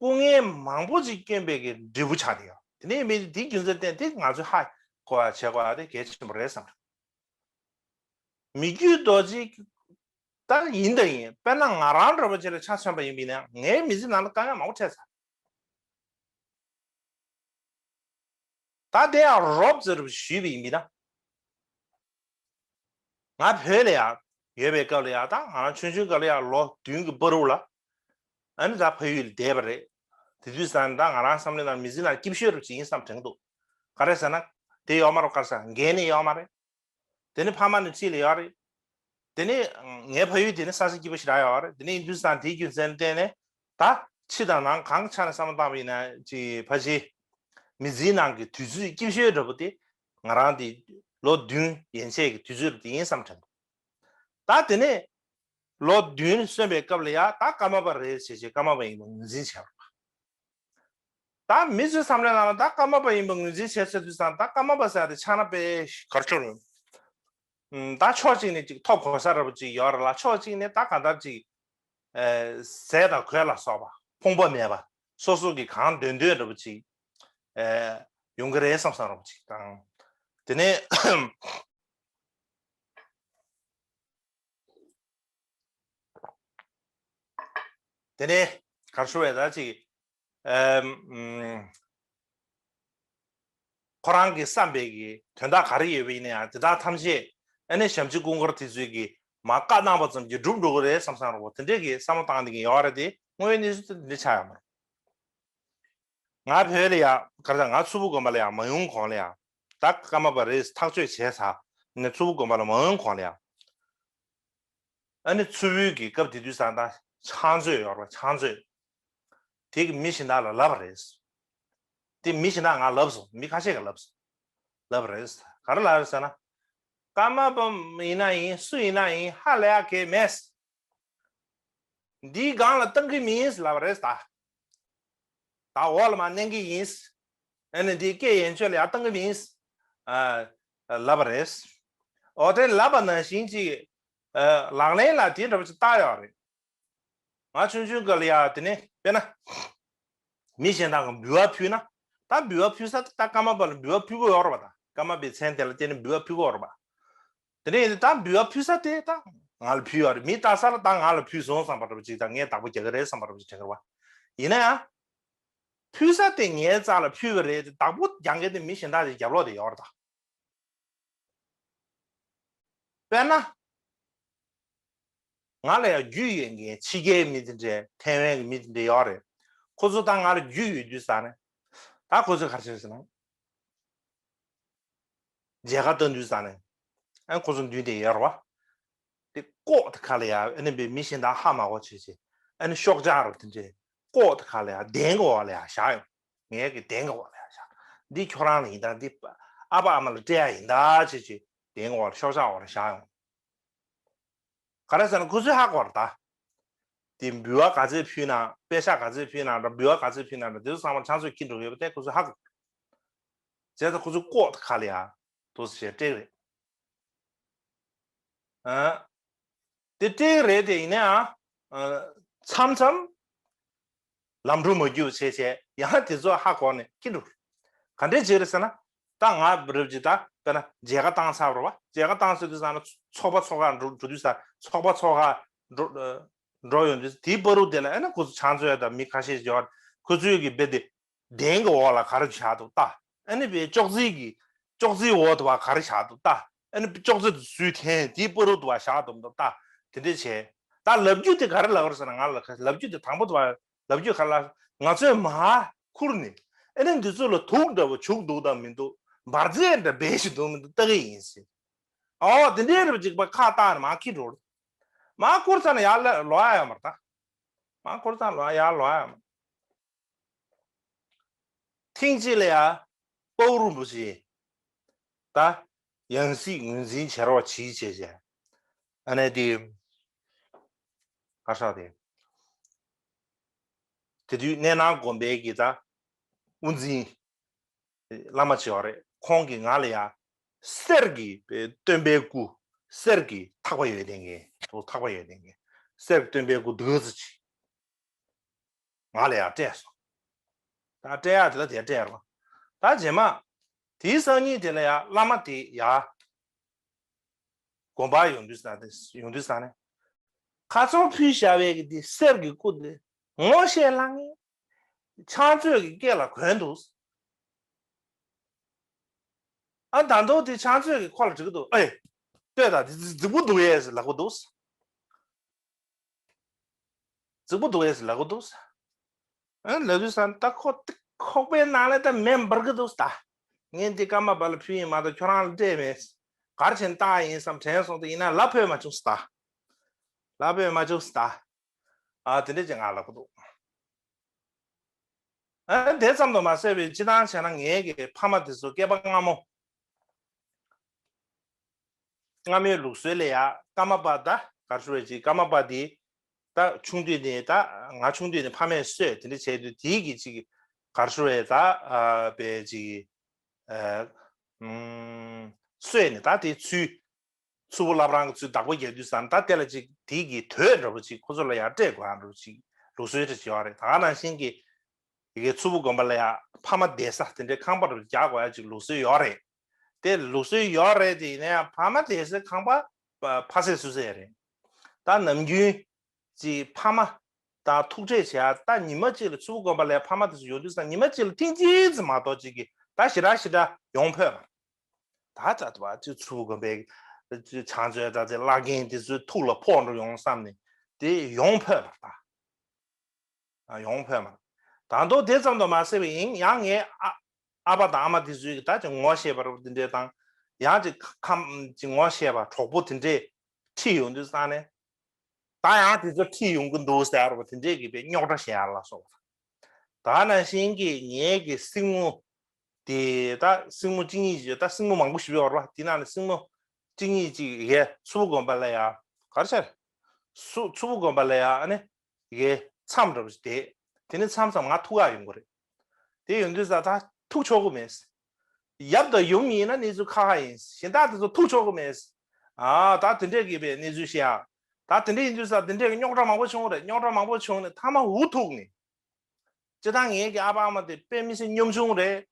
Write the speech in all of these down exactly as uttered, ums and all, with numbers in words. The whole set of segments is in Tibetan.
སྐུ་ངལ་མང་པོ་ཅིག་བསྐྱོན་པའི་གི་འབྲས་བུ་ཆགས་ཏེ་ཡོད། དེ་ནས་མི་དེའི་རྒྱུ་མཚན་བསྟན་ཏེ་ང་ཚོས་ཧ་གོ་བ་བྱེད་དགོས་པ་དེ་གལ་ཆེན་པོ་རེད་བསམ་རེད། མི་རྒྱུད་རྡོ་རྗེ་ད་ཡིན་ད་ཡིན། དཔེར་ན་ང་རང་འདྲ་པོ་ཅིག་ལ་ཆ་མཚོན་པ་ཡིན་པ་ཡིན་ན་ངའི་མི་ཚེ་ནང་ལ་དཀའ་ངལ་མང་པོ་འཕྲད་ཚར། ད་དེ་ཡང་རོབ་ཙམ་ཞུས་པ་ཡིན་པ་ཡིན་ན། ང་བོད་ལ་ཡང་ཡོད་པའི་སྐབས་ལ་ཡང་ད་ང་རང་ཆུང་ཆུང་སྐབས་ལ་ཡང་ལོ་བདུན་གྱི་བར་དུ་ལ་ཨ་ནི་ད་ཕ་ཡུལ་ལ་བསྡད་པ་རེད། དེ་དུས་ཙང་ད་ང་རང་བསམ་བློའི་ནང་མི་ཚེ་ནང་སྐྱིད་ཤོས་རུ་ཅིག་ཡིན་བསམ་དྲན་འདུག་ག་རེ་ཟེར་ན་དེ་ཡོད་མ་རེད། ག་རེ་ཟེར་འགན་ནི་ཡོད་མ་རེད། དེ་ནི་ཕ་མ་ནི་འཁྲིས་ལ་ཡོད་རེད། དེ་ནི་ངའི་ཕ་ཡུལ་དེ་ནི་ས་ཆ་སྐྱིད་པོ་ཞེ་དྲག་ཡོད་རེད། དེ་ནི་ཡིན་དུས་ཙང་དེའི་རྒྱུ་མཚན་བརྟེན་ནས་ད་ཕྱི་དང་ནང་གང་ཆ་ནས་བསམ་བློ་བཏང་བ་ཡིན་ན་ཅིག་ཕལ་ཆེར་མི་ཚེའི་ནང་གི་དུས་ཚོད་སྐྱིད་ཤོས་འདྲ་པོ་དེ་ང་རང་དེ་ལོ་བདུན་ཡན་ཆད་ཀྱི་དུས་ཚོད་དེ་ཡིན་བསམ་དྲན་འདུག་ད་དེ་ནས་ལོ་བདུན་སོན་པའི་སྐབས་ལ་ཡ་ད་ཀརྨ་པ་རེད་ཟེར་བྱས་ཀརྨ་པ་ཡིན་པ་ངོས་འཛིན་བྱས་པ། ད་མི་ཚོའི་བསམ་བློའི་ནང་ལ་ད་ཀརྨ་པ་ཡིན་པ་ངོས་འཛིན་བྱས་ཚར་དུས་ཙང་ད་ཀརྨ་པ་ཟེར་ཡ་དེ་ཆགས་ན་དཔེ་གར་ཆོར་ཡོང་། ད་ཕྱོགས་གཅིག་ནས་ཅིག་ཐོབ་གོ་ས་འདྲ་པོ་ཅིག་ཡོད་རེད་ལ། ཕྱོགས་གཅིག་ནས་ད་གང་ལྟར་ཅིག་ཟས་དང་གོས་ལ་སོགས་པ་ཕོངས་པ་མེད་པ་སོ་སོ་གི་གང་འདོད་འདོད་འདྲ་པོ་ཅིག་ཡོང་གི་རེད་བསམ་བསམ་འདྲ་པོ་ཅིག་དང་། དེ་ནས་དེ་ནས་གར་ཤོར་བས་ད་ཅིག་ཨམ། ཁོ་རང་གི་བསམ་པའི་གི་དོན་དག་ག་རེ་ཡོད་པ་ཡིན་ན་ཡང་དེ་དག་ཐམས་ཅད་ཨ་ནི་ཞབས་ཕྱི་སྐུ་འཁོར་དེ་ཚོས་གི་མར་བཀའ་གནང་བ་ཙམ་གྱིས་འགྲུབ་འགྲོ་གི་རེད་བསམ་བསམ་འདྲ་པོ་དེ་འདྲས་ཀྱི་བསམ་བློ་བཏང་བསྡད་མཁན་ཡོད་རེད་དེ། དངོས་ཡོད་གནས་ཚུལ་དེ་འདྲ་ཆགས་ཡོད་མ་རེད། ང་བོད་ལ་ཡ་ག་རེ་ཟེར། ང་མཚུར་ཕུ་དགོན་པ་ལ་ཡ་མ་ཡོང་གོང་ལ་ཡ་ད་ཀརྨ་པ་རེད་ཐག་གཅོད་བྱས་ཚར་ནས་མཚུར་ཕུ་དགོན་པ་ལ་མ་ཡོང་གོང་ལ་ཡ། ཨ་ནི་མཚུར་ཕུའི་གི་སྐབས་དེ་དུས་ཙང་ད་ཕྱག་མཛོད་ཡོད་རེད་པ། ཕྱག་མཛོད་དེ་གི་མི་གཞན་དག་ལ་ལབ་པ་རེད། དེ་མི་གཞན་དག་ང་ལབ་སོང་། མི་ཁ་ཤས་ཀྱིས་ལབ་སོང་། ལབ་པ་རེད། ག་རེ་ལབ་རེད་ཟེར་ན། ཀརྨ་པ་ཡིན་ན་ཡིན་སུ་ཡིན་ན་ཡིན་ཧ་ལས་ཡ་གི་མེད། འདིའི་སྒང་ལ་བཏང་གི་མིན་ལབ་པ་རེད་ད། ད་འོག་ལ་མར་མནན་གི་ཡིན། ཨ་ནི་འདིའི་སྐད་ཡན་ཆོད་ལ་ཡར་བཏང་གི་མིན། ཨ། ལབ་པ་རེད། འོ་དེ་ལབ་པ་ནང་བཞིན་ཅིག་ཨ། ལག་ལེན་ལ་དེ་འདྲ་པོ་ཅིག་བསྟར་ཡོད་རེད། ང་ཆུང་ཆུང་སྐབས་ལ་ཡ་དེ་ནས་དཔེར་ན། མི་གཞན་དག་གིས་འབུལ་བ་ཕུལ་ན། ད་འབུལ་བ་ཕུལ་ས་དེ་ད་ཀརྨ་པ་ལ་འབུལ་བ་ཕུལ་དགོས་ཡོད་རེད་པ། ད་ཀརྨ་པའི་མཚན་དེ་ལ་བརྟེན་ནས་འབུལ་བ་ཕུལ་དགོས་ཡོད་རེད་པ། དེ་ནས་ད་འབུལ་བ་ཕུལ་ས་དེ་ད་ང་ལ་ཕུལ་ཡོད་རེད། མི་ལྟ་ས་ལ་ད་ང་ལ་ཕུལ་སོང་བསམ་པ་འདྲ་པོ་ཅིག་དང་ངས་བདག་པོ་རྒྱག་གི་རེད་བསམ་པ་འདྲ་པོ་ཅིག་དྲན་གི་རེད་པ། ཡིན་ན་ཡང་། ཕུལ་ས་དེ་ངའི་རྩ་ལ་ཕུལ་བ་རེད་དེ་བདག་པོ་རྒྱག་མཁན་དེ་མི་གཞན་དག་ཅིག་རྒྱབ་ལོགས་དེ་ཡོད་རེད་ད། དཔེར་ན། ང་ལ་ཡང་རྒྱུས་ཡོད་མཁན་ཕྱི་རྒྱལ་མི་དེ་འདྲས་ཐའེ་ཝན་གྱི་མི་དེ་འདྲས་ཡོད་རེད། ཁོ་ཚོ་ད་ང་ལ་རྒྱུས་ཡོད་དུས་ཙང་ནས། ད་ཁོ་ཚོས་ག་རེ་བྱས་ཟེར་ན། མཇལ་ཁ་བཏང་དུས་ཙང་ནས། ཨ་ཁོ་ཚོ་མདུན་དེ་ཡོད་རེད་པ། དེ་ལྐོག་དེ་ཁ་ལ་ཡ་ཨ་ནི་བའི་མི་གཞན་དག་ཧ་མ་གོ་བྱས་བྱས། ཨ་ནི་ཤོག་ལྕགས་རུ་དེ་འདྲས་ལྐོག་དེ་ཁ་ལ་ཡ་གདན་གྱི་འོག་ལ་ཡ་བཞག་ཡོང་། ངའི་གི་གདན་གྱི་འོག་ལ་ཡ་བཞག་འདི་ཁྱོད་རང་ལ་ཡིན་ད། འདི་ཨ་ཕ་ཨ་མ་ལ་སྤྲད་ཡ་ཡིན་ད་བྱས་བྱས་གདན་གྱི་འོག་ལ་ཤོག་ལྕགས་འོག་ལ་བཞག་ཡོང་། ག་རེ་ཟེར་ན་ཁོ་ཚོས་ཧ་གོ་རེད་ད། དེ་འབུལ་བ་ག་ཚད་ཕུལ་ན་པད་ཤག་ག་ཚད་ཕུལ་ན་འདྲ་འབུལ་བ་ག་ཚད་ཕུལ་ན་འདྲ་དེ་ཚོ་ཚང་མ་ཕྱག་མཛོད་འཁྱེར་འགྲོ་གི་ཡོད་པ་དེ་ཁོ་ཚོས་ཧ་གོ། བྱས་ཙང་ཁོ་ཚོས་ལྐོག་དེ་ཁ་ལ་ཡ། དུ་ཞེས་སྤྲད་རེད། ཨ། དེ་སྤྲད་རེད་དེ་ཡིན་ནའང་། ཨ། མཚམས་མཚམས། ལམ་འགྲོ་མ་རྒྱུག་བྱས་བྱས་ཡང་དེ་ཚོ་ཧ་གོ་ནས་ཁྱི་འགྲོ། ག་འདྲས་བྱས་རེད་ཟེར་ན། ད་ང་རབ་ཅིག་ད་དཔེར་ན་མཇལ་ཁ་བཏང་ཚར་བ་རེད་པ། མཇལ་ཁ་བཏང་ཚར་དུས་ཙང་ན་ཚོགས་པ་ཚོགས་ཁག་འགྲོ་འགྲོ་དུས་ཙང་ཚོགས་པ་ཚོགས་ཁག་འགྲོ་འགྲོ་ཡོང་དུས་དེའི་བར་དུ་དེ་ལ་ཨ་ནི་ཁོ་ཚོ་ཕྱག་མཛོད་དང་མི་ཁ་ཤས་ཡོད། ཁོ་ཚོའི་གི་དཔེ་དེ། གདན་གྱི་འོག་ལ་ག་རེ་བཞག་འདུག་ལྟ། ཨ་ནི་བའི་ཅོག་ཙེ་གི་ཅོག་ཙེའི་འོག་ཏུ་བ་ག་རེ་བཞག་འདུག་ལྟ། ཨ་ནི་ཅོག་ཙེ་དུ་སུས་འཐེན་དེའི་བར་དུ་བ་བཞག་འདུག་མི་འདུག་ལྟ། དེ་འདྲས་བྱས། ད་ལབ་རྒྱུ་དེ་ག་རེ་ལབ་རེད་ཟེར་ན་ང་ལ་ལབ་རྒྱུ་དེ་དང་པོ་དུ་བ་ལབ་རྒྱུ་ག་རེ་ལབ། ང་ཚོས་མར་ཁུར་ནས་ཨ་ནི་འདི་ཚོ་ལ་དུག་འདྲ་བོ་བྱུག་འདུག་དང་མི་འདུག་འབར་རྫས་འདྲ་སྦས་ཞིག་འདུག་མི་འདུག་ལྟ་གི་ཡིན་ཟེར། ཨོ་དེ་འདྲས་རེད་པ་ཅིག་པ་ཁ་བཏགས་ནས་མར་ཁྱི་འགྲོ། མར་ཁུར་ཚར་ན་ཡར་ལོག་ཡ་ཡོད་མ་རེད་ད། མར་ཁུར་ཚར་ན་ཡར་ལོག་ཡ་ཡོད་མ་རེད། ཐེངས་གཅིག་ལ་ཡ། དཔའ་བོ་རིན་པོ་ཆེ། ད། ཡང་སྲིད་ངོས་འཛིན་བྱེད་རོགས་གྱིས་བྱས་བྱས། ཨ་ནི་དེ། ག་ས་དེ། དེ་དུས་གནས་ནང་དགོན་པའི་གི་ད། དབུ་འཛིན། བླ་མ་ཆེ་བ་རེད། ཁོང་གིས་ང་ལ་ཡ། གསེར་གྱི་སྟོན་པའི་སྐུ། གསེར་གྱི་ཐག་པ་ཡོད་ལྡན་གྱི། ཐག་པ་ཡོད་ལྡན་གྱི། གསེར་གྱི་སྟོན་པའི་སྐུ་འདུག་ཟེར་གྱིས། ང་ལ་ཡང་སྤྲད་སོང་ ད་སྤྲད་ཡག་དེ་ལ་དེ་སྤྲད་རོགས། ད་རྗེས་མ་དེའི་སང་ཉིན་དེ་ལ་ཡ་བླ་མ་དེ་ཡ་དགོན་པར་ཡོང་དུས་ས་དེ་ཡོང་དུས་ས་ནས། ཁ་ཚོན་ཕུལ་བཞག་པའི་གི་དེ་གསེར་གྱི་སྐུ་དེ་ངོ་ཤེས་ལ་ངས་ཕྱག་མཛོད་ཀྱི་སྐེ་ལ་གོན་འདུག་ཨ་ད་དུང་དེ་ཕྱག་མཛོད་ཀྱི་ཁོ་ལ་འདྲི་གི་འདུག་ཨེ། ལྟོས་དང་དེ་རྫིག་པོ་འདུག་ཨེ་ཟེར་ལབ་གི་འདུག་རྫིག་པོ་འདུག་ཨེ་ཟེར་ལབ་གི་འདུག་ཨ་ལབ་དུས་ས་ད་ཁོ་ཁོག་པའི་ནང་ལ་ད་མེ་འབར་གི་འདུག་ད་ངས་འདི་ཀརྨ་པ་ལ་ཕུལ་ཡིན་མ་གཏོགས་ཁྱོད་རང་ལ་སྤྲད་མེད། གར་ཆེན་བཏང་ཡིན་བསམ་དྲན་སོང་དུས་ཡིན་ན་ལབ་ཕོད་མ་བྱུང་ད། ལབ་ཕོད་མ་བྱུང་ད། ཨ་དེ་འདྲས་ཅིག་ང་ལབ་གི་འདུག་ཨ་དེ་ཙམ་དུ་མ་ཟད་པའི་སྤྱི་བཏང་བྱས་ན་ངའི་གི་ཕ་མ་དེ་ཚོ་སྐྱེས་པ་སྔ་མོ། སྔ་མའི་ལུགས་སྲོལ་ལ་ཡ་ཀརྨ་པ་ད་གར་ཞུ་བའི་ཅིག་ཀརྨ་པ་དེ་ད་ཆུང་དུས་ནས་ད་ང་ཆུང་དུས་ནས་ཕ་མས་གསོས་དེ་འདྲ་བྱས་དུས་དེའི་གི་ཅིག་གར་ཞུ་བའི་ད་པའི་ཅིག་གསོས་ནས་ད་དེ་ཚུལ་ཚུལ་པོ་བླ་བྲང་གི་ཚུལ་བདག་པོ་རྒྱག་དུས་ཙང་ད་དེ་ལ་ཅིག་དེའི་གི་དོད་འདྲ་པོ་ཅིག་ཁོ་ཚོ་ལ་ཡ་སྤྲད་དགོས་ཡ་འདྲ་པོ་ཅིག་ལུགས་སྲོལ་ཅིག་ཡོད་རེད། ད་ག་ནང་བཞིན་གི་ཡི་གེ་མཚུར་ཕུ་དགོན་པ་ལ་ཡ་ཕ་མ་བསྡད་ས་དེ་འདྲའི་ཁང་པ་རུ་རྒྱག་དགོས་ཡ་ཅིག་ལུགས་སྲོལ་ཡོད་རེད། དེ་ལུགས་སྲོལ་ཡོད་རེད་དེ་ཡིན་ན་ཡང་ཕ་མ་བསྡད་སའི་ཁང་པ་ཕ་སེ་སུ་སེ་རེད། ད་ནམ་རྒྱུན་ཅིག་ཕ་མ་དང་ཐུག་འཕྲད་བྱེད་ཡ་ད་ཉི་མ་གཅིག་ལ་མཚུར་ཕུ་དགོན་པ་ལ་ཡ་ཕ་མ་དེ་ཚོ་ཡོང་དུས་ས་ཉི་མ་གཅིག་ལ་ཐེངས་གཅིག་ཙམ་མ་གཏོགས་ཅིག་གི་ད་ཞེ་དྲག་ཞེ་དྲག་ཡོང་ཕོད་མ་རེད། ད་ད་ད་ཅིག་མཚུར་ཕུ་དགོན་པའི་ཕྱག་མཛོད་ད་དེ་བླ་རྒན་དེ་ཚོའི་ཐུགས་ལ་ཕོག་འགྲོ་ཡོང་བསམ་ནས་དེ་ཡོང་ཕོད་མ་རེད་ད། ཡོང་ཕོད་མ་རེད། ད་དུང་དེ་ཙམ་དུ་མ་ཟད་པ་ཡིན་ཡང་ངའི་ཨ་ཨ་ཕ་དང་ཨ་མ་དེ་ཚོས་ད་ཅིག་ངོ་ཤེས་པ་རུ་འདི་འདྲས་དང་ཡང་ཅིག་ཁམས་ཅིག་ངོ་ཤེས་པ་གྲོགས་པོ་དེ་འདྲས་ཁྲིད་ཡོང་དུས་ཙང་ནས་ད་ཡང་དེ་ཚོ་ཁྲིད་ཡོང་གི་འདུག་ཟེར་བ་དེ་འདྲས་ཀྱི་པའི་རྙོག་དྲ་བཤད་ཡ་ལ་སོགས་པ། ད་ནང་བཞིན་གྱི་ངའི་གི་སྲིང་མོ་དེ་ད་སྲིང་མོ་གཅིག་གཉིས་ཅིག་ད་སྲིང་མོ་མང་པོ་ཞིག་ཡོད་རེད་བ། དེ་ནང་ནས་སྲིང་མོ་གཅིག་གཉིས་ཅིག་ཡའི་མཚུར་ཕུ་དགོན་པ་ལ་ཡ་གར་ཆར་སུ་མཚུར་ཕུ་དགོན་པ་ལ་ཡ་ཨ་ནི། ཡའི་མཚམས་འདྲ་པོ་ཞིག་བསྡད། དེ་ནས་མཚམས་མཚམས་ང་ཐུག་ག་ཡོང་གི་རེད། དེ་ཡོང་དུས་ཙང་ད་ཐུག་ཆོག་གི་མེད། ཡབ་དང་ཡུམ་ཡིན་ན་གནས་ཚུལ་ཁག་ཁག་ཡིན། གཞན་དག་དེ་ཚོ་ཐུག་ཆོག་གི་མེད། ཨ་ད་དེ་འདྲས་ཀྱི་པའི་གནས་ཚུལ་བཤད་ཨ། ད་དེ་འདྲས་ཡིན་དུས་ཙང་དེ་འདྲས་ཀྱི་རྙོག་དྲ་མང་པོ་བྱུང་རེད། རྙོག་དྲ་མང་པོ་བྱུང་ནས་མཐའ་མ་འུ་ཐུག་ནས། སྤྱིར་བཏང་ངའི་གི་ཨ་ཕ་ཨ་མ་དེ་དཔེ་མི་སྲིད་གཉོམ་ཆུང་རེད།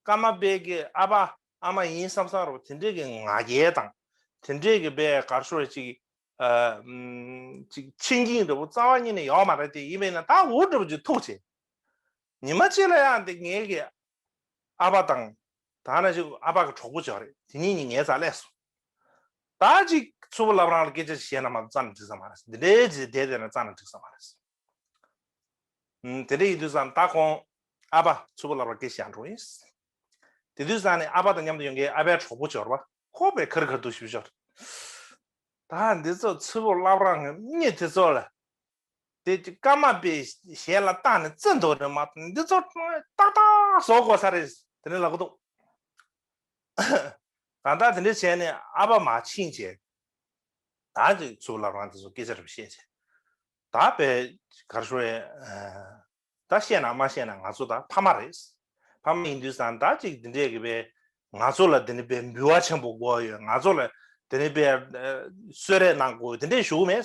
ཀརྨ་པའི་གི་ཨ་ཕ་ཨ་མ་ཡིན་བསམ་བསམ་རོ་དེ་འདྲས་ཀྱི་ང་རྒྱལ་དང་། དེ་འདྲས་ཀྱི་པའི་གར་ཤོར་ཅིག་ཨ་ཅིག་ཆེ་འགྱིང་འདྲ་པོ་རྩ་བ་ཉིད་ནས་ཡོད་མ་རེད་དེ། ཡིན་པས་ན་ད་འུ་འདྲ་པོ་ཅིག་ཐུག་བྱས། ཉི་མ་གཅིག་ལ་ཡང་དེ་ངའི་གི་ཨ་ཕ་དང་། ད་ནང་བཞིན་ཨ་ཕ་གི་གྲོགས་པོ་ཅིག་ཡོད་རེད། དེ་གཉིས་གཉིས་ངའི་རྩར་སླེབས་སོང་། ད་ཅིག་མཚུར་ཕུ་བླ་བྲང་ལ་སྐད་ཆ་ཅིག་བཤད་ན་མ་གཏོགས་རྩ་ནས་འགྲིག་ས་མ་རེད། འདི་འདྲའི་ཅིག་བསྡད་བསྡད་ན་རྩ་ནས་འགྲིག་ས་མ་རེད། ཨུམ། དེ་འདྲ་ཡིན་དུས་ཙང་ད་ཁོང་ཨ་ཕ་མཚུར་ཕུ་བླ་བྲང་སྐད་བཤད་འགྲོ་ཡིན། དེ་དུས་ཙང་ནས་ཨ་ཕ་དང་མཉམ་དུ་ཡོང་མཁན་ཨ་ཕའི་གྲོགས་པོ་ཅིག་ཡོད་རེད་པ། ཁོ་དཔེ་ཁ་རི་ཁ་ཐུག་ཞེ་པོ་ཅིག་ཡོད་རེད། ད་འདི་ཚོ་མཚུར་ཕུ་བླ་བྲང་གི་མི་དེ་ཚོ་ལ། དེ་ཀརྨ་པའི་ཞལ་ལ་བཏགས་ནས་བརྩི་འདུག་རེད་མ་གཏོགས་འདི་ཚོ་ཏག་ཏག་བཟོ་དགོས་ས་རེད། དེ་འདྲ་ལབ་གི་འདུག་གང་ལྟར་དེ་འདྲ་བྱས་ནས་ཨ་ཕ་མར་ཕྱིན་བྱས། ད་ཅིག་མཚུར་ཕུ་བླ་བྲང་དེ་ཚོ་སྐད་ཆ་རེ་བཤད་བྱས། ད་དཔེ་གར་ཤོར་ཡས། ད་བཤད་ན་མ་བཤད་ན་ང་ཚོ་ད་ཕ་མ་རེད། ཕ་མ་ཡིན་དུས་ཙང་ད་ཅིག་དེ་འདྲས་ཀྱི་པའི་ང་ཚོ་ལ་དེ་འདྲ་པའི་འབུལ་བ་ཆེན་པོ་དགོས་ཡོད། ང་ཚོ་ལ་དེ་འདྲ་པའི་གསོལ་རས་གནང་དགོས་ཡོད་དེ་འདྲས་ཞུ་གི་མེད།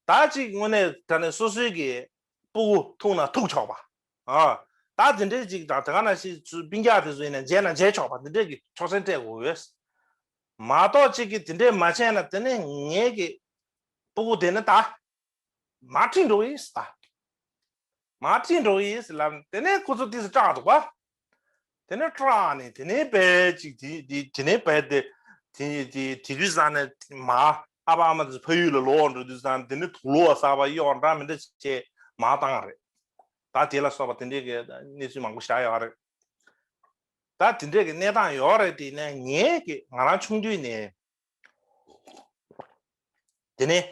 ད་ཅིག་དངོས་གནས་དྲང་གནས་སོ་སོའི་གི་སྤུ་གུ་ཐུག་ན་ཐུག་ཆོག་པ། ཨ། ད་དེ་འདྲས་ཅིག་དང་དེ་ག་ནང་བཞིན་ཚུར་སྤུན་ཀྱག་དེ་ཚོ་ཡིན་ན་མཇལ་ན་མཇལ་ཆོག་པ་དེ་འདྲས་ཀྱི་ཆོག་མཆན་སྤྲད་དགོས་ཡོད། མ་གཏོགས་ཅིག་གི་དེ་འདྲས་མ་བྱས་ན་དེ་ནས་ངའི་གི་སྤུ་གུ་དེ་ནི་ད་མར་ཁྲིད་འགྲོ་གི་ཡིན་ད། མར་ཁྲིད་འགྲོ་གི་ཡིན་ལབ་དེ་ནས་ཁོ་ཚོ་ཏིས་སྐྲག་འདུག་པ། དེ་ནས་སྐྲག་ནས་དེ་ནས་བས་ཅིག་དེ་དེ་དེ་ནས་བས་དེ་དེ་དེ་དེ་དུས་ཙང་ནས་མ་ཨ་ཕ་ཨ་མ་དེ་ཚོ་ཕ་ཡུལ་ལ་ལོག་འགྲོ་དུས་ཙང་དེ་ནས་དུག་ལོག་གསར་པ་གཡོག་འདྲ་མི་འདྲ་བྱས་མར་བཏང་རེད། ད་དེ་ལ་སོགས་པ་དེ་འདྲས་ཀྱི་གནས་ཚུལ་མང་པོ་བཞག་ཡོད་རེད། ད་དེ་འདྲས་ཀྱི་གནས་སྟངས་ཡོད་རེད། དེ་ནས་ངས་ཀྱི་ང་རང་ཆུང་དུས་ནས་དེ་ནས་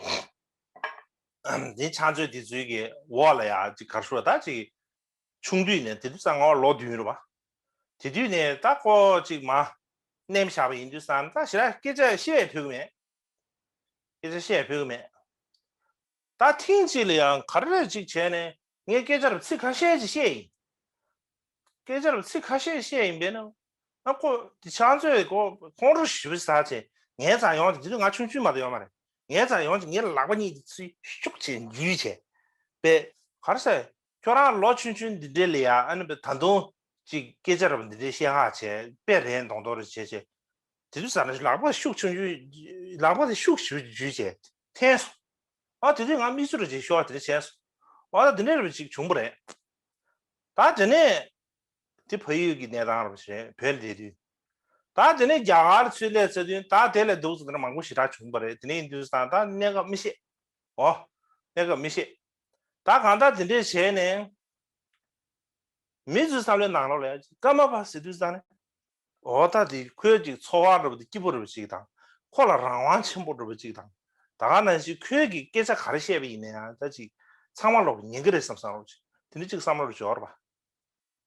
དེ་ཕྱག་མཛོད་དེ་ཚོའི་གི་འོག་ལ་ཡ་ཅིག་གར་ཤོར་ད་ཅིག་ཆུང་དུས་ནས་དེ་དུས་ཙང་ང་ལོ་བདུན་རེད་པ། དེ་དུས་ནས་ད་ཁོ་ཅིག་མ་མནན་བཞག་པ་ཡིན་དུས་ཙང་ད་ཞེ་དྲག་སྐད་ཆ་བཤད་ཕོད་ཀྱི་མེད། སྐད་ཆ་བཤད་ཕོད་ཀྱི་མེད། ད་ཐེངས་གཅིག་ལ་ཡང་ག་རེ་ཅིག་བྱས་ནས་ངས་སྐད་ཆ་རུ་ཚིག་ཁ་ཤས་ཅིག་བཤད་ཡིན། སྐད་ཆ་རུ་ཚིག་ཁ་ཤས་བཤད་ཡིན་པས་ན། ཨ་ཁོ་དེ་ཕྱག་མཛོད་ཁོ་ཁོང་ཁྲོ་ཞེ་པོ་ཟ་བྱས་ངའི་རྩར་ཡོང་བྱས། དེ་དུས་ང་ཆུང་ཆུང་མ་གཏོགས་ཡོད་མ་རེད། ངའི་རྩར་ཡོང་བྱས་ངའི་ལག་པ་གཉིས་དེ་ཚུར་ཤུགས་བྱས་འཇུས་བྱས། པས་ག་རེ་ཟེར། ཁྱོད་རང་ལོ་ཆུང་ཆུང་འདི་འདྲས་ལ་ཡ་ཨ་ནི་ད་དུང་ཅིག་སྐད་ཆ་རབ་འདི་འདྲས་བཤད་ཧ་བྱས་དཔེ་རན་མདོག་མདོག་རེ་བྱས་བྱས། དེ་དུས་ཙ་ན་ལག་པ་ཤུགས་ཆུང་ཆུང་ལག་པ་དེ་ཤུགས་ཞུ་འཇུས་བྱས་འཐེན་སོང་། ཨ་དེ་དུས་ང་མིག་ཆུ་རུ་ཅིག་ཤོར་བ་དེ་འདྲ་བྱས་སོང་། ཨ་ད་དེ་འདྲས་རབ་ཅིག་བྱུང་བ་རེད། ད་དེ་ནས་དེ་ཕ་ཡུལ་གྱི་གནས་སྟངས་རབ་བྱས་བོད་ལ་བསྡད་དུས། ད་དེ་ནས་རྒྱ་གར་ཚུར་སླེབས་ཚར་དུས་ད་དེ་ལས་སྡུག་ཙམ་དེ་འདྲ་མང་པོ་ཞེ་དྲག་བྱུང་བ་རེད། དེ་ནས་ཡིན་དུས་ཙང་ད་གནས་སྐབས་མི་ཤེས། འོ། གནས་སྐབས་མི་ཤེས། ད་གང་ལྟར་དེ་འདྲས་བྱས་ནས། མི་ཚོའི་བསམ་བློའི་ནང་ལོགས་ལ་ཡང་ཀརྨ་པ་ཟེར་དུས་ཙང་ནས། འོ་ད་དེ་ཁོའི་ཅིག་འཚོ་བ་འདྲ་པོ་དེ་སྐྱིད་པོ་འདྲ་པོ་ཅིག་དང་། ཁོ་ལ་རང་དབང་ཆེན་པོ་འདྲ་པོ་ཅིག་དང་། ད་ག་ནང་བཞིན་ཁོས་ཀྱི་སྐད་ཆ་ག་རེ་བཤད་པ་ཡིན་ན་ཡང་ད་ཅིག་ཚང་མ་ལོག་ཉན་གི་རེད་བསམ་བསམ་རོགས་ཅིག་དེ་འདྲ་ཅིག་བསམ་བློ་རུ་འབྱོར་བ།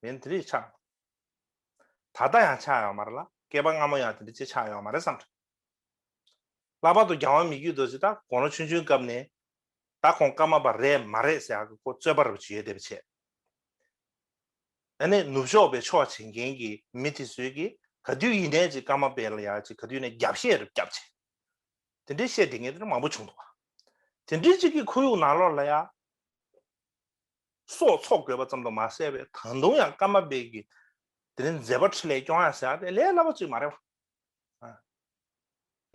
མིན་དེ་འདྲ་ཆགས། ད་ལྟ་ཡང་ཆགས་ཡོད་མ་རེད་ལ་བསྐལ་པ་སྔ་མོ་ཡང་དེ་འདྲ་ཅིག་ཆགས་ཡོད་མ་རེད་བསམ་རེད། ལྷག་པར་དུ་རྒྱལ་དབང་མི་བསྐྱོད་རྡོ་རྗེ་ད་དགུང་ལོ་ཆུང་ཆུང་སྐབས་ནས་ད་ཁོང་ཀརྨ་པ་རེད་མ་རེད་ཟེར་ཡག་གི་ཁོ་རྩོད་པ་རབ་ཅིག་ཡོད་བསྡད་པ་བྱས། ཨ་ནི་ནུབ་ཕྱོགས་པའི་ཕྱོགས་བྱེད་མཁན་གྱི་མི་དེ་ཚོས་ཀྱིས་ག་དུས་ཡིན་ནའི་ཅིག་ཀརྨ་པ་ལ་ཡ་ཅིག་ག་དུས་ནས་རྒྱབ་བཤད་རབ་རྒྱབ་བྱས། དེ་འདྲའི་བཤད་བསྡད་མཁན་དེ་འདྲ་མང་པོ་བྱུང་འདུག་དེ་འདྲའི་ཅིག་གི་ཁོར་ཡུག་ནང་ལོགས་ལ་ཡ། སྲོག་འཚོ་དགོས་པ་ཙམ་དུ་མ་ཟད་པའི་ད་དུང་ཡང་ཀརྨ་པའི་གི་དེ་ནི་མཛད་པ་འཕྲིན་ལས་སྐྱོང་ཡ་ཟེར་ཡ་དེ་ལས་སླ་པོ་ཅིག་མ་རེད་བ།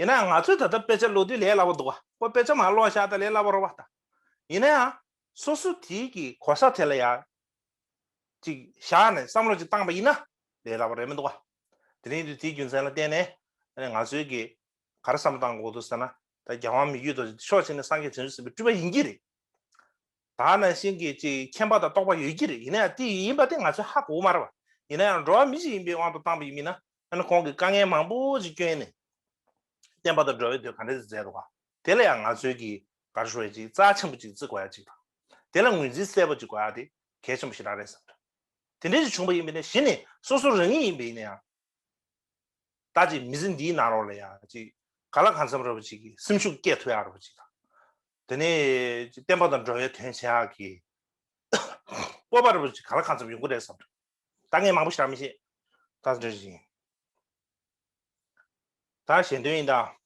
ཡིན་ན་ང་ཚོས་ད་ལྟ་དཔེ་ཆ་ཀློག་དུས་ལས་སླ་པོ་འདུག་བ། ཁོ་དཔེ་ཆ་མ་ཀློག་ཤག་ད་ལས་སླ་པོ་རེད་བ་ད། ཡིན་ན་ཡང་སོ་སོ་དེའི་གི་གོ་ས་དེ་ལ་ཡ་ཅིག་བཞག་ནས་བསམ་བློ་ཅིག་བཏང་པ་ཡིན་ན་ལས་སླ་པོ་རེད་མི་འདུག་བ། དེ་རིང་དུས་དེའི་རྒྱུ་མཚན་ལ་བརྟེན་ནས་ང་ཚོའི་གི་ག་རེ་བསམ་བློ་བཏང་དགོས་འདུག་ཟེར་ན། ད་རྒྱལ་དབང་མི་བསྐྱོད་རྡོ་རྗེ་ཕྱོགས་གཅིག་ནས་སངས་རྒྱས་བྱང་ཆུབ་སེམས་དཔའི་སྤྲུལ་པ་ཡིན་གྱི་རེད། ད་ནང་བཞིན་གྱི་ཅིག་མཁྱེན་པ་དང་རྟོགས་པ་ཡོད་ཀྱི་རེད། ཡིན་ན་ཡང་དེ་ཡིན་པ་དེ་ང་ཚོས་ཧ་གོ་གི་མ་རེད་བ། ཡིན་ན་ཡང་འགྲོ་བ་མི་ཞིག་ཡིན་པའི་དབང་དུ་བཏང་པ་ཡིན་མིན་ན་ཨ་ནི་ཁོང་གིས་དཀའ་ངལ་མང་པོ་ཅིག་བསྐྱོན་ནས་བསྟན་པ་དང་འགྲོ་བའི་དོན་ག་འདྲ་ཞིག་མཛད་འདུག་ག་དེ་ལ་ཡང་ང་ཚོས་ཀྱི་ག་རེ་ཞུ་བའི་ཅིག་རྩ་ཆེན་པོ་ཅིག་བརྩི་དགོས་ཡ་ཅིག་དང་། དེ་ལ་ངོས་འཛིན་གསལ་པོ་ཅིག་དགོས་ཡ་དེ་གལ་ཆེན་པོ་ཞེ་དྲག་རེད་བསམ་འདུག་དེ་འདྲ་ཞིག་བྱུང་པ་ཡིན་པ་ཡིན་ན་གཞི་ནས་སོ་སོ་རང་ཉིད་ཡིན་པ་ཡིན་ན་ཡང་། ད་ཅིག་མི་ཚེ་འདིའི་ནང་ལོགས་ལ་ཡང་ཅིག་གང་ལ་གང་འཚམ་རེ་བ་ཅིག་གི་སེམས་ཤུགས་སྐྱེད་ཐུབ་ཡག་རེ་བ་ཅིག་དང་། དེ་ནས་བསྟན་པ་དང་འགྲོ་བའི་དོན་བྱེད་ཡག་གི་སྤོབས་པ་རེ་བ་ཅིག་གང་ལ་གང་འཚམ་ཡོང་གི་རེད་བསམ་འདུག་ད་ངས་མང་པོ་ཞིག་རང་མི་ཤེས། ད་འདྲ་ཞིག་ཡིན། ད་ཞལ་འདོན་ཡིན་ད།